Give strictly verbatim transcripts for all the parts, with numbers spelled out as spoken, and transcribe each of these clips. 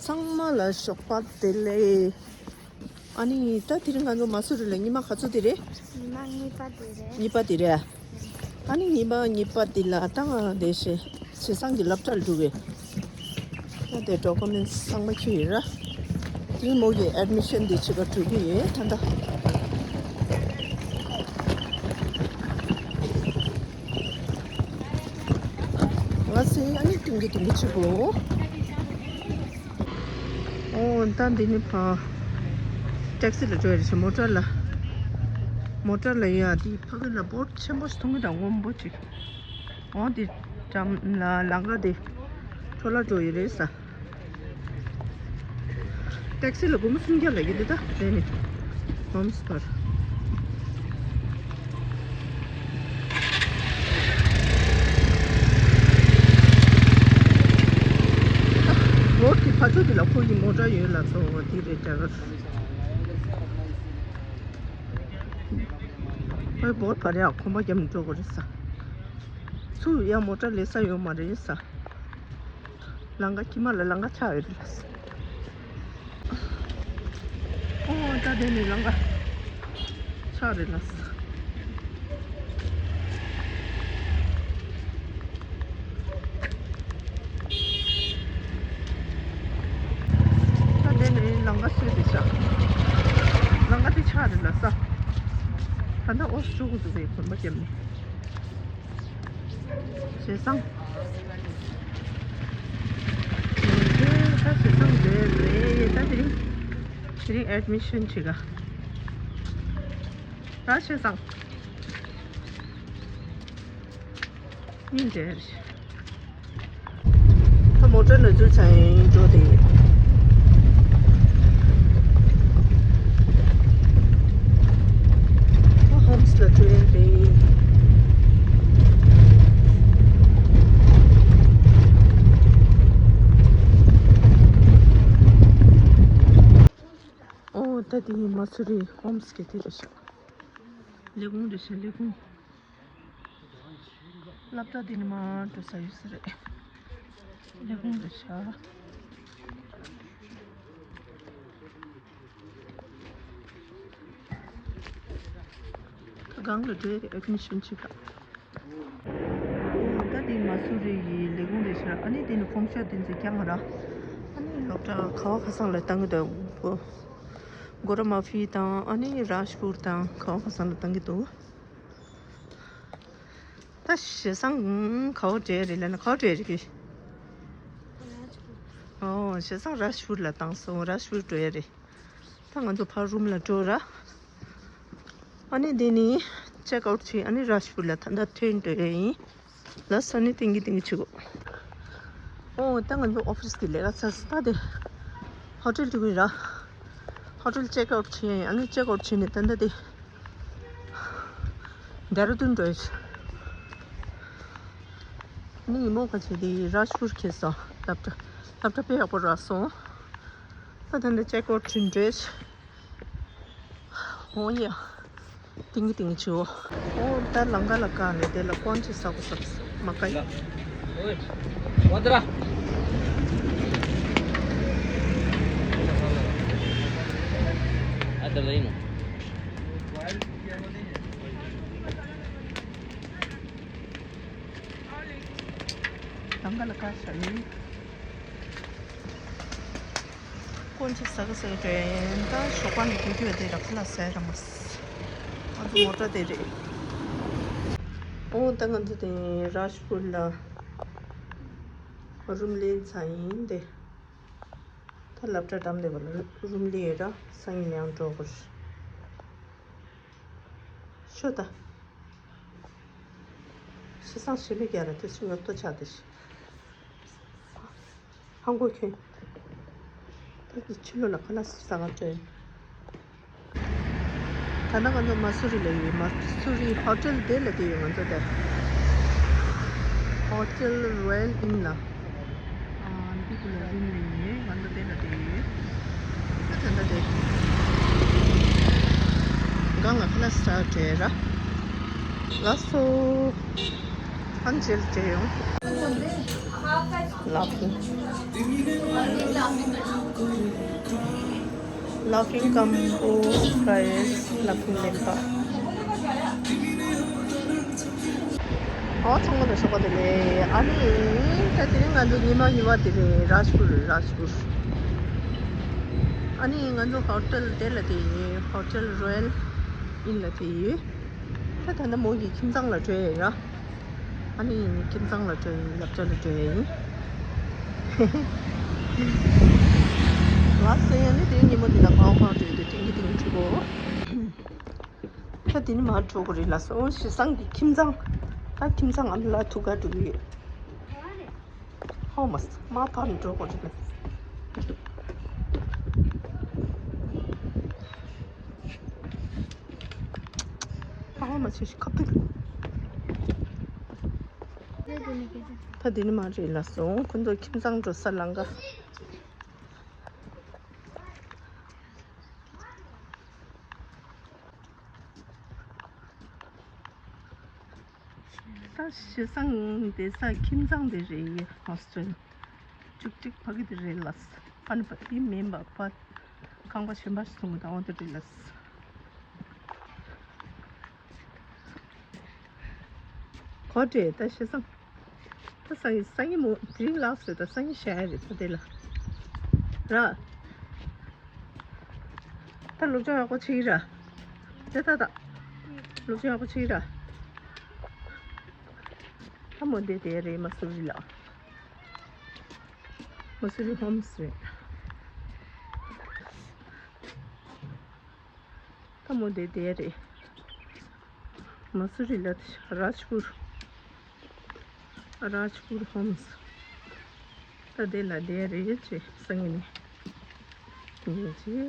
ཚང་མ་ལ་ཞོགས་པ་བདེ་ལེགས། ཨ་ནི་ད་དེ་རིང་ང་ཚོ་མ་སུ་རི་ལ་ཉི་མ་ག་ཚོད་དེ་རེད། ཉི་མ་གཉིས་པ་དེ་རེད། གཉིས་པ་དེ་རེད། ཨ་ནི་ཉི་མ་གཉིས་པ་དེ་ལ་ད་ང་དེ་ཞེ་ཞེ་སང་གི་སློབ་གྲྭར་འགྲོ་གི། ད་དེ་ཌོ་ཀུ་མེན་ཊི་ཚང་མ་ཁྱེར་ཡོད་ར། དེ་མོ་གི་ཨེཌ་མི་ཤན་དེ་བྱེད་ག་འགྲོ་གི་ཡོད་ད་ད། ང་སེ་ཨ་ནི་ཏིང་གི་ཏིང་གི་ཆུ་བོ། ཨོ་ད་འདི་ནི་ཕ། ཊེག་སི་ལ་འགྲོ་ཡ་རེད་ཤག་མོ་ཊ་ལ། མོ་ཊ་ལ་ཡ་དེ་ཕ་གི་ལ་བོ་ཊི་ཆེན་པོ་ཞིག་མཐོང་གི་ད་སྔོན་པོ་ཅིག་ཨོ་དེ་འགྲམ་ལ་ལམ་ཁ་དེ་འཕྲོ་བརླག་འགྲོ་ཡི་རེད་ས། ཊེག་སི་ལ་སྒོར་མོ་སུམ་བརྒྱ་ལབ་ཀྱི་འདུག་ད་དེ་ནི་ཧོམ་སི་བར། བོ་ཊི་གི་ཕར་ཕྱོགས་དེ་ལ་ཁོ་གི་མོ་ཊ་ཡོད་ལ་སོ་དེ་རེད་ད་ག་ཨོ་བོ་ཊི་བར་ཡག་གོམ་པ་རྒྱབ་ནས་འགྲོ་དགོས་རེད་ས། ཚུར་ཡང་མོ་ཊ་སླེབས་ས་ཡོད་མ་རེད་ས། ལམ་ཁ་ཁྱི་མ་ལ་ལམ་ཁ་ཆག་ཡོད་རེད་ལ། ཨོ་ད་དེ་ནས་ལམ་ཁ་ཆག་རེད་ལ། ད་དེ་ནས་ལམ་ཁ་སོས་ཏེ་ཤག་ལམ་ཁ་དེ་ཆག་རེད་ལ་ས། ད་ལྟ་ཨོ་སུ་འགྲོ་དགོས་འདུག་རེད་གོམ་པ་རྒྱབ་ནས། ཞེ་སང་། ད་ཞེ་སང་རེད་རེད་ད་དེ་རིང་། དེ་རིང་ཨེཌ་མི་ཤན་བྱེད་ག་ད་ཞེ་སང་། སྙིང་རྗེ། ད་མོ་ཊ་ནས་ཚུར་ཚང་འགྲོ་དེ། ད་ཧོམ་སི་ལ་འགྲོ་ཡ་རེད། ཨོ་ད་དེ་མ་སུ་རི་ཧོམ་སི་གི་དེ་རེད་ཤག་ལས་ཁུངས་རེད་ཤག་ལས་ཁུངས། སློབ་གྲྭ་འདི་ནས་མར་འགྲོ་ས་ཡོད་ས་རེད། ལས་ཁུངས་རེད་ཤག་ད་སྒང་ལ་འགྲོ་ཡ་རེད་ཨེཌ་མི་ཤན་བྱེད་ག་ད་འདི་མ་སུ་རི་ཡི་ལས་ཁུངས་རེད་ཤག་ཨ་ནི་དེ་ནས་ཕོམ་ཤོག་དེ་ཚོ་རྒྱག་ང་ར། ཨ་ནི་སློབ་གྲྭ་ག་བ་ག་ས་ལ་བཏང་གི་འདུག་གོ་ར་མ་ཕི་དང་ཨ་ནི་རཱཇ་པུར་དང་ག་བ་ག་ས་ལ་བཏང་གི་འདུག་ད་ཞེ་སང་ག་བ་འགྲོ་ཡ་རེད་ལབ་ན་ག་བ་འགྲོ་ཡ་རེད་གི། ཨོ་ཞེ་སང་རཱཇ་པུར་ལ་བཏང་སོང་། རཱཇ་པུར་འགྲོ་ཡ་རེད། ད་ང་ཚོ་ཕར་རུམ་ལ་འགྲོ་ར། ཨ་ནི་དེ་ནི་ཅེག་ཨའུཊ་བྱས་ཨ་ནི་རཱཇ་པུར་ལ་ད་ལྟ་ཐོན་འགྲོ་ཡ་ཡིན། ལགས་སོ་ནི་ཏིང་གི་ཏིང་གི་བྱེད་དགོས། ཨོ་ད་ང་ཚོ་ཨོ་ཕི་སི་དེ་ལས་ཀ་ཚར་སོང་ད་དེ། ཧོ་ཊེལ་འགྲོ་གི་ར། ཧོ་ཊེལ་ཅེག་ཨའུཊ་བྱས་ཨ་ནི་ཅེག་ཨའུཊ་བྱས་ནས་ད་ལྟ་དེ། ཌེ་ར་ལྡུན་འགྲོ་ཡ། ནི་ཉིན་མོ་ག་ཚོད་དེ་རཱཇ་པུར་ཁེལ་སོང་། སློབ་གྲྭ་སློབ་གྲྭ་དཔེ་ཡག་པོ་རག་སོང་། ད་ད་ལྟ་ཅེག་ཨའུཊ་བྱས་འགྲོ་ཡ། ཨོ་ཡ། ཏིང་གི་ཏིང་གི་བྱེད་འོ། ཨོ་ད་ལམ་ཁ་ལ་བཀག་ནས་དེ་ལ་སྐོར་ཅིག་ཟ་དགོས་བསམ་སོང་མ་ཀ་ཡ། ཨ་ད་ལ་ཡིན་ནོ། ལམ་ཁ་ལ་བཀག་བཞག་ཡིན། སྐོར་ཅིག་ཟ་གི་ཟ་གི་འགྲོ་ཡིན། ད་ཞོགས་པ་ནས་དགོས་རྒྱུ་དེ་ར་ཁ་ལག་ཟ་ཡ་ར་མ་ཟ། ང་ཚོ་མོ་ཊ་དེ་རེད། ཨོ་ད་ང་ཚོ་དེ་རཱཇ་པུར་ལ་རུམ་ལེན་ཚར་ཡིན་དེ། ད་སློབ་གྲྭ་འགྲམ་དེ་བ་ལ་རུམ་ལེན་ཡོད་ར། སང་ཉིན་ཡང་འགྲོ་དགོས། ཤོད་ད། ཤི་སང་ཞི་མི་རྒྱ་ར་དེ་སུ་ཡོད་ལྟོ་ཆགས་དེ་ཤི། ཧང་གོ་ཁྱོད། ད་དེ་ཕྱི་ལོགས་ལ་ཁ་ལག་ཟ་ག་འགྲོ་ཡིན། ད་ནི་ང་ཚོ་མ་སུ་རི་ལ་ཡོད། མ་སུ་རི་ཧོ་ཊེལ་དེ་ལ་དེ་ཡོད་ང་ཚོ་དེ། ཧོ་ཊེལ་རོ་ཡལ་ཨིན་ལ། ཨ་འདི་ཀུ་ལ་རུམ་ལེན་ཡོད། ང་ཚོ་དེ་ལ་དེ་ཡོད། ད་དེ་འདྲ་དེ། གང་ལ་ཁ་ལག་ཟ་འགྲོ་ཡ་ར། ལགས་སོ། ཨན་ཇེལ་བྱས་ཡོང་། ལགས་སོ། Laughing Gumbo Fries, Laughing Lempa. ཨོ་ཚང་མ་ལ་ཞོགས་པ་བདེ་ལེགས། ཨ་ནི་ད་དེ་རིང་ང་ཚོ་ཉི་མ་གཉིས་པ་དེ་རེད། རཱཇ་པུར། རཱཇ་པུར། ཨ་ནི་ང་ཚོ་ཧོ་ཊེལ་དེ་ལ་དེ་ཡིན། ཧོ་ཊེལ་རོ་ཡལ་ཨིན་ལ་དེ་ཡིན། ད་ད་ནི་མོ་གི་ཁྱིམ་ཚང་ལ་འགྲོ་ཡ་ཡིན་ར། ཨ་ནི་ཁྱིམ་ཚང་ལ་འགྲོ་ཡ་ཡིན། སློབ་གྲྭ་ལ་འགྲོ་ཡ་ཡིན། ལགས་སོ། ཡ་ནི་དེ་ཉིན་མོ་འདི་ལ་གང་གང་འགྲོ་ཡོད་དེ་ཐེངས་ཀྱི་ཐེངས་འགྲོ་གོ། ད་དེ་ནི་མར་འགྲོ་དགོས་རེད་ལགས་སོ། ཞེ་སང་གི་ཁྱིམ་ཚང་། ད་ཁྱིམ་ཚང་ཨ་མ་ལགས་ཐུག་ག་འགྲོ་གི་ཡོད། ཧོ་མ་མ་ཕར་འགྲོ་དགོས་རེད་ལགས། ཧོ་མ་ཆེ་ཞིག་ཁ་ཐུག་ད་དེ་ནི་མ་རེད་ལགས་སོ། ཁོ་ཚོ་ཁྱིམ་ཚང་འགྲོ་ས་ལང་ཀ། ད་ཞེ་སང་བསྡད་ས་ཁྱིམ་ཚང་དེ་རེད། ཧོ་སི་ཊེལ་བཅུ་གཅིག་ཕ་གི་དེ་རེད་ལགས། ཨ་ནི་པ་དེ་མིན་པ་པ་ཁང་པ་གཞན་པ་ཞིག་བཟུང་གི་ད་འོ་དེ་རེད་ལགས། གོ་དྲེ་ད་ཞེ་སང་། ད་སང་ཉིན་སང་ཉིན་མོ་དེ་རིང་ལགས་སོ། ད་སང་ཉིན་ཤ་ཡ་རེད་ད་དེ་ལ། ར། ད་སློབ་སྦྱོང་ཡག་པོ་བྱེད་ཀྱི་ར། དེ་ད་ད། སློབ་སྦྱོང་ཡག་པོ་བྱེད་ཀྱི་ར། ད་མོ་དེ་དེ་རེད། མ་སུ་རི་ལ། མ་སུ་རི་ཧོམ་སི་རེད། ད་མོ་དེ་དེ་རེད། མ་སུ་རི་ལ་རཱཇ་པུར། རཱཇ་པུར་ཧོམ་སི། ད་དེ་ལ་དེ་རེད་ཅེས་སང་ཉིན་ནས། ཉིན་ཅི།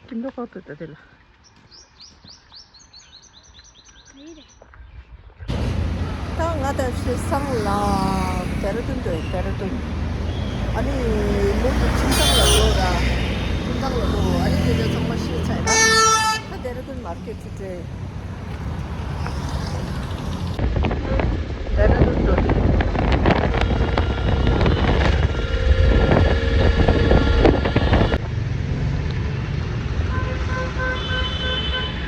ཀིན་ཌར་གྷར་ཊེན་ད་དེ་ལ། ད་ང་དང་ཞེ་སང་ལ་ཌེ་ར་ཌུན་འགྲོ་ཡིན། ཌེ་ར་ཌུན། ཨ་ནི་མོ་གི་ཁྱིམ་ཚང་ལ་འགྲོ་ར། ཁྱིམ་ཚང་ལ་འགྲོ། ཨ་ནི་དེ་ཚོ་ཚང་མ་ཤེས་ཚར་ཡིན་ད། ད་ཌེ་ར་ཌུན་མར་ཀེཊ་ཅིག་འགྲོ་ཡིན། ཌེ་ར་ཌུན་འགྲོ་དུས།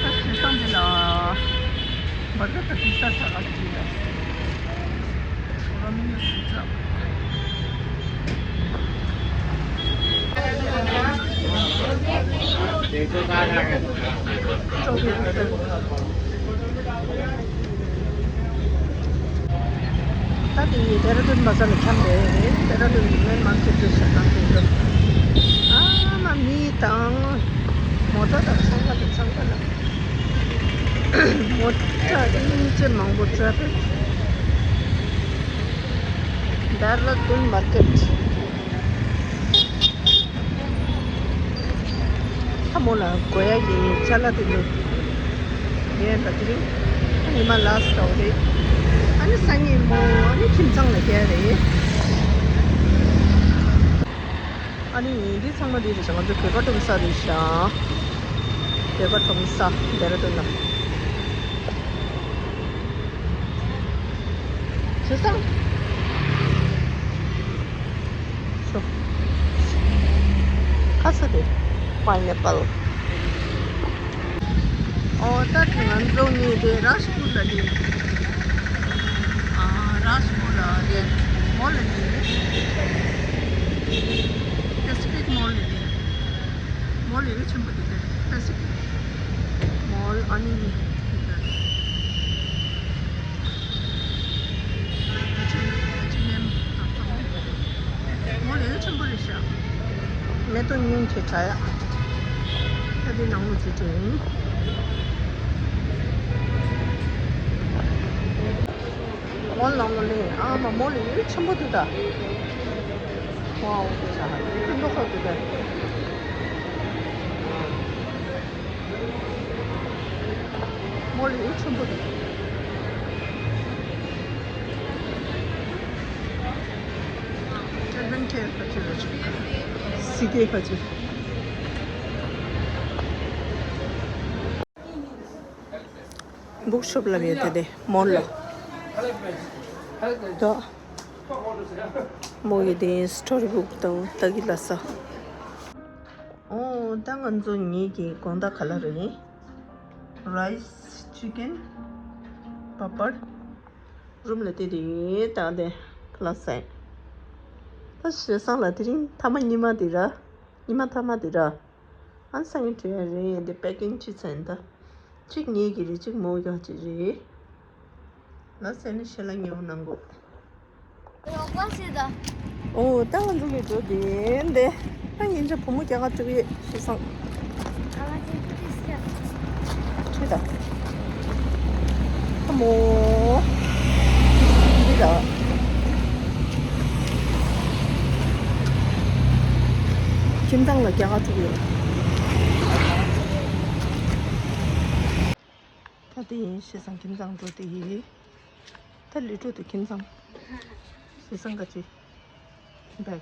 ད་ཞེ་སང་འདི་ལ་བར་ཀར་དང་པི་ཛ་ཟ་ག་ཅིག་ཡོད། ར་མེན་ལ་པི་ཛ། ད་དེ་ཌེ་ར་ཌུན་བ་ཟ་ལ་འཁྱམས་རེད། ཌེ་ར་ཌུན་གྱི་མེན་མར་ཀེཊ་དེ་ཤ་སྟག་དེ་འདྲ། ཨ་མ་མི་དང་མོ་ཊ་དང་ཚང་མ་ལ་ཚང་མ་ལ། མོ་ཊ་དེ་ཉིན་བྱེད་མང་པོ་ཊ་ཕིག་ཌེ་ར་ཌུན་མར་ཀེཊ། ཁ་མོ་ལ་དགོས་ཡ་གི་ཅ་ལག་དེ་ལས་ངས་ད་དེ་རིང་ཉི་མ་ལ་སི་ཊི་རེད། ཨ་ནི་སང་ཉིན་མོ་ཨ་ནི་ཁྱིམ་ཚང་ལ་བསྡད་རེད། ཨ་ནི་འདི་ཚང་མ་འདི་རེད་ཤག་ང་ཚོ་བོད་པ་ཁྲོམ་ས་རེད་ཤག་བོད་པ་ཁྲོམ་ས་ཌེ་ར་ཌུན་ལ། ཞེ་སང་། ཁ་ས་དེ་པའིན་ཨེ་པལ། ཨོ་ད་དེ་ང་ཚོ་ངེས་དེ་རཱཇ་པུར་ལ་ལི། ཨ་རཱཇ་པུར་ལ་ལི། མོ་ལ་ལི། པེ་སི་ཕིག་མོལ་ལ་ལི། མོལ་ལ་ལི་ཆེན་པོ་དེ་དེ་པེ་སི་ཕིག་མོལ། ཨ་ནི་དེ་དེ། མོ་ལ་ལས་ཆེན་པོ་རེད་ཤག་མེ་ཏོག་སྙིང་རྗེ་དྲ་ཡག་ད་དེ་ནང་ལོགས་ཅིག་འགྲོ་ཡིན། མོ་ལ་ལས་ཨ་མ་མོ་ལ་ལས་ཆེན་པོ་འདུག་ད། ཝའོ་དེ་ཤ་ཧ་ཀུན་ཏུ་ཁོ་འདུག་ད། མོ་ལ་ཡུལ་ཆེན་པོ་རེད། ཨེ་ཌི་བེན་ཅར་ཁ་ཆེ་རེད། སི་ཀེ་ཁ་ཆེ། བུག་ཤོབ་ལ་བས་དེ་དེ་མོལ་ལ། ད། མོ་གི་དེ་སི་ཊོ་རི་བུག་དང་ལྟ་གི་ལ་ས། ཨོ་ད་ང་ཚོ་ངེད་ཀྱི་དགོང་དག་ག་ལ་རེད། རའི་སི་ཅི་ཀན་པ་པར་རུམ་ལ་བལྟས་དེ་ད་དེ་ལ་ས། ད་ཞེ་སང་ལ་དེ་རིང་ཐ་མ་ཉི་མ་དེ་ར། ཉི་མ་ཐ་མ་དེ་ར། ཨ་ནི་སང་ཉིན་བྲེལ་ཡ་རེད། འདི་པེ་ཀིང་ཅི་ཚན་ད། གཅིག་ངེད་ཀྱི་རེད། གཅིག་མོ་གི་གཅིག་རེད། ལ་ཟེར་ནས་ཞེ་ལ་ཉེ་བོ་གནང་གོ། ཨོ་ད་ང་ཚོ་གི་འགྲོ་དེ་འདི། ད་ཉིན་ཆ་བུ་མོ་རྒྱ་གར་སྤྲུག་ཡོད་ཞེ་སང་། ཁྲིད་ད། ཁ་མོ། འདི་ད། ཁྱིམ་ཚང་ལ་རྒྱ་གར་ཐུག་ཡོད། ད་དེ་ཡིན་ཞེ་སང་ཁྱིམ་ཚང་འགྲོ་དེ་ཡིན། ད་ལི་ཀྲུ་དུ་ཁྱིམ་ཚང་། ཞེ་སང་ག་ཅི། བེག